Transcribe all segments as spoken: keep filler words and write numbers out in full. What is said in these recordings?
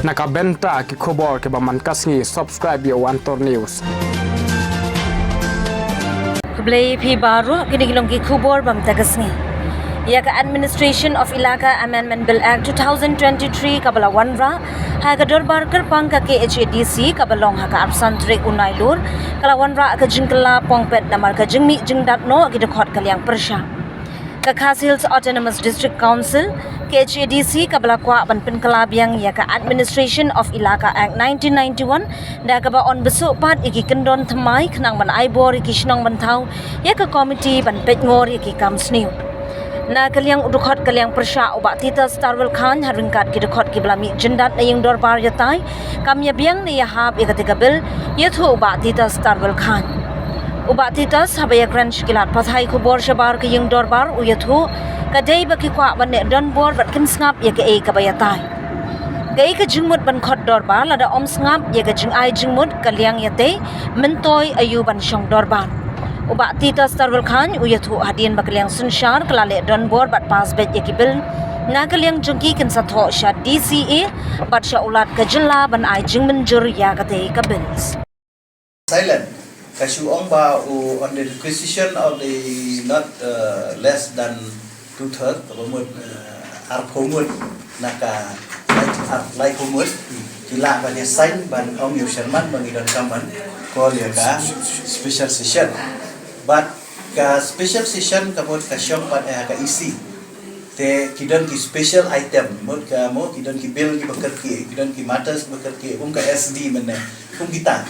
Na ka bynta ki khubor kiba man ka sngi, subscribe ïa u Antor News. Khublei phi baroh, kine ki long ki khubor ba mynta ka sngi. Ïa ka Administration of Elaka Amendment Bill Act two thousand twenty-three kaba la wanrah ha ka dorbar kyrpang ka K H A D C kaba long ha ka arphew san tarik u Nailur, ka la wanrah ka jingkylla pongpet namar ka jingmih jingdat noh ki dkhot ka liang pyrshah. Ka Khasi Hills Autonomous District Council, K H A D C, kaba la kwah ban pynkylla biang ïa ka Administration of Elaka Act nineteen ninety-one, da kaba yn bsuh pat ïa ki kyndon thymmai khnang ban ai bor ïa ki shnong ban thaw ïa ka komiti ban peit ngor ïa ki kam sniew. Na ka liang u dkhot ka liang pyrshah, u Bah Titus Tarwel Chyne, ha ryngkat ki dkhot kiba la mih jingdat na ïing dorbar ïatai kam ïa biang ne ïa hap ïa kata ka bill, ïathuh u Bah Titus Tarwel Chyne. U Bah Titus, haba ïakren sha ki lad pathai khubor shabar ka ïing dorbar, u ïathuh, ka dei ba ki kwah ban leh donbor bad kim sngap ïa kaei kaba ïatai. Kaei ka jingmut ban khot dorbar, lada ym sngap ïa ka jingai jingmut ka liang ïatei, myntoi aïu ban shong dorbar. U Bah Titus Tarwel Chyne u ïathuh, hadien ba ka liang synshar ka la leh donbor bad pass beit ïa ki bill, na ka liang jong ki kin sa thoh sha D C A bad sha u Lat ka jylla ban ai jingmynjur ïa katei ka bill. Silent. Ka shu ong ba u, on the requisition of the not, uh, less than two third, kaba mut, uh, arphew ngut na ka lai, ar-, laiphew ngut, ki lah ban ïa sign ban ong ïa u chairman ba ngi donkam ban call ïa ka special session. But ka special session ka mut ka shong pat ïa ka E C. Te ki don ki special item, mut ka mo, ki don ki bill kiba kyrkieh, ki don ki matters kiba kyrkieh, kum ka S D mynne, kum kita.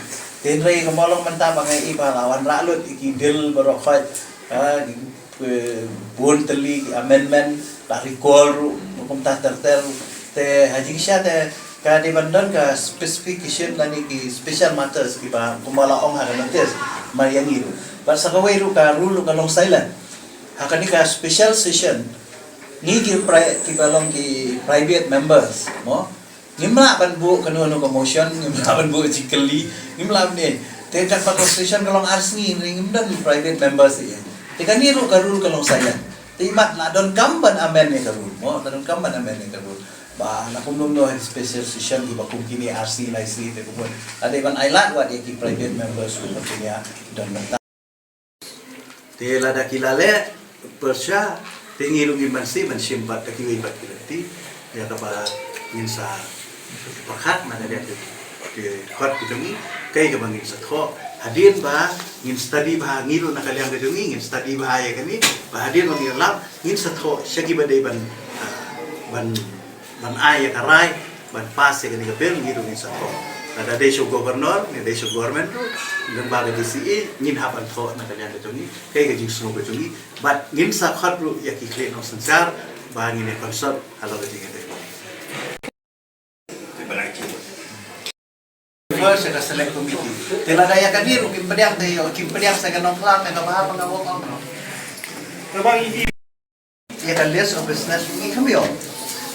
Te hynrei ka mut long mynta ba ngi i ba la wanrah lut ki bill baroh khoit, ah, ki, eh, bun tylli ki amendment, la recall ruh, kumta ter ter. Te ha jingshisha te ka dei ban don ka specification lane ki special matters kiba kumba la ong ha ka notice, ma ïa ngi ruh. Bad sa kawei ruh ka rule ruh ka long silent. Ha kane ka special session, ngi ki pri-, kiba long ki private members, mo. Ngim lah ban buh kano kano ka motion, ngim lah ban buh jingkylli, ngim lah ban ne. Te katba ka session ka long ar sngi, ngim don private members ïa. Te kane ruh ka rule ka long silent. Te imat la donkam ban amend ïa ka rule, mo, la donkam ban amend ïa ka rule. Ba la kumno kumno ha special session kiba kum kine ar sngi lai sngi te kumno. La dei ban ai lad wat ïa ki private members ruh ba kin ïa don. Te lada ki la leh pyrshah, te ngi ruh ngin ban sih ban shim bad da kiwei pat ki lynti ïa kaba ngin sa pyrkhat na ka liang ki, ki khot ki jong ngi, kaei kaba ngin sa thoh. Hadien ba ngin study bha, ngi ruh na ka liang ka jong ngi ngin study bha ïa kane, ba hadien ba ngin lap ngin sa thoh sha kiba dei ban, ah, ban ban ai ïa ka rai ban pass ïa kane ka bill, ngi ruh ngin sa thoh. Lada dei sha u governor ne dei sha u government ruh, lyngba ka D C A, ngin hap ban thoh na ka liang ka jong ngi, kaei ka jingsngew ka jong ngi. Bad ngin sa khot ruh ïa ki khlieh nongsynshar ba ngin ïa consult halor ka jingïadei. Refer sha ka select committee. Te lada ïa kane ruh kim pdiang te ïa kim pdiang sha ka nongklam ïa kaba hap ban ka walk out. Ïa ka list of business ngi kham ïoh.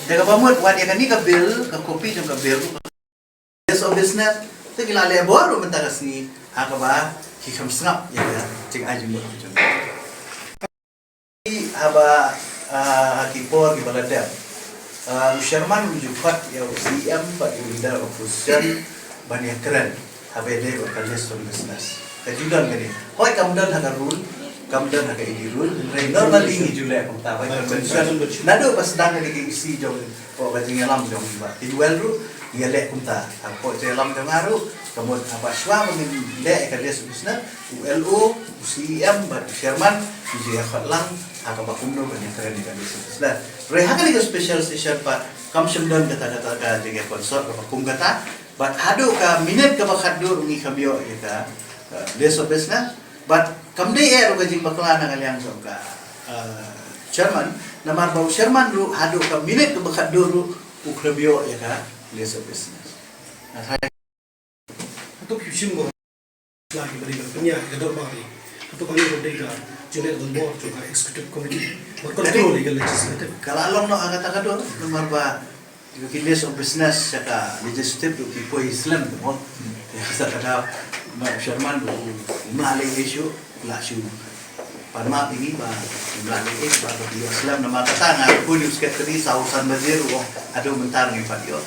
Te kaba mut wat ïa kane ka bill, ka copy jong ka bill, list of business, te ki la leh bor ruh mynta ka sngi ha kaba ki kham sngap ïa ka jingai jingmut jong ngi. Haba, ah, ha ki por kiba la dep, ah, u chairman u ju khot ïa u C E M bad u leader opposition ban ïa kren haba ïadei bad ka list of business. Ka ju don kane. Hooid kam don ha ka rule, kam don ha ka E D rule, hynrei normally ngi ju leh kumta by convention. Naduh ba sdang kane ka E C jong, oh, ka jingïalam jong Bah Tidwell ruh, ngi ïaleh kumta. Hapoh jingïalam jong nga ruh, ka mut haba shuwa ba ngin leh ïa ka list of business, u L O, u C E M bad u chairman ki ju ïa khot lang ha kaba kumno ban ïa kren ïa ka list of business. Hynrei ha kane ka special session pat kam shym don kata kata ka jingïa consult kaba kum kata. Bad haduh ka minit kaba khatduh ruh ngi kham ïoh ïa ka, eh, list of business. Bad kam dei eh ruh ka jingbakla na ka liang jong ka, eh, chairman. Namar ba u chairman ruh haduh ka minit kaba khatduh ruh u khlem ïoh ïa ka list of business. Nga tharai Hato phi shim ko la ki bari ka pynïaid ka dorbar ri. Hato kane ka dei ka jingleh donbor jong ka executive committee. Ba control ïa ka legislative. Ka la long noh ha kata ka dor, namar ba ïa ki list of business sha ka legislative ruh ki poi slem tu mo. Ïa sa ka da ma chairman ruh um lah leh issue, lah shu pan map ïa ngi ba um lah leh issue ba ka ïoh slem, namar kata nga bun ïa u secretary saw san baje ruh ong haduh mynta ngim pat ïoh.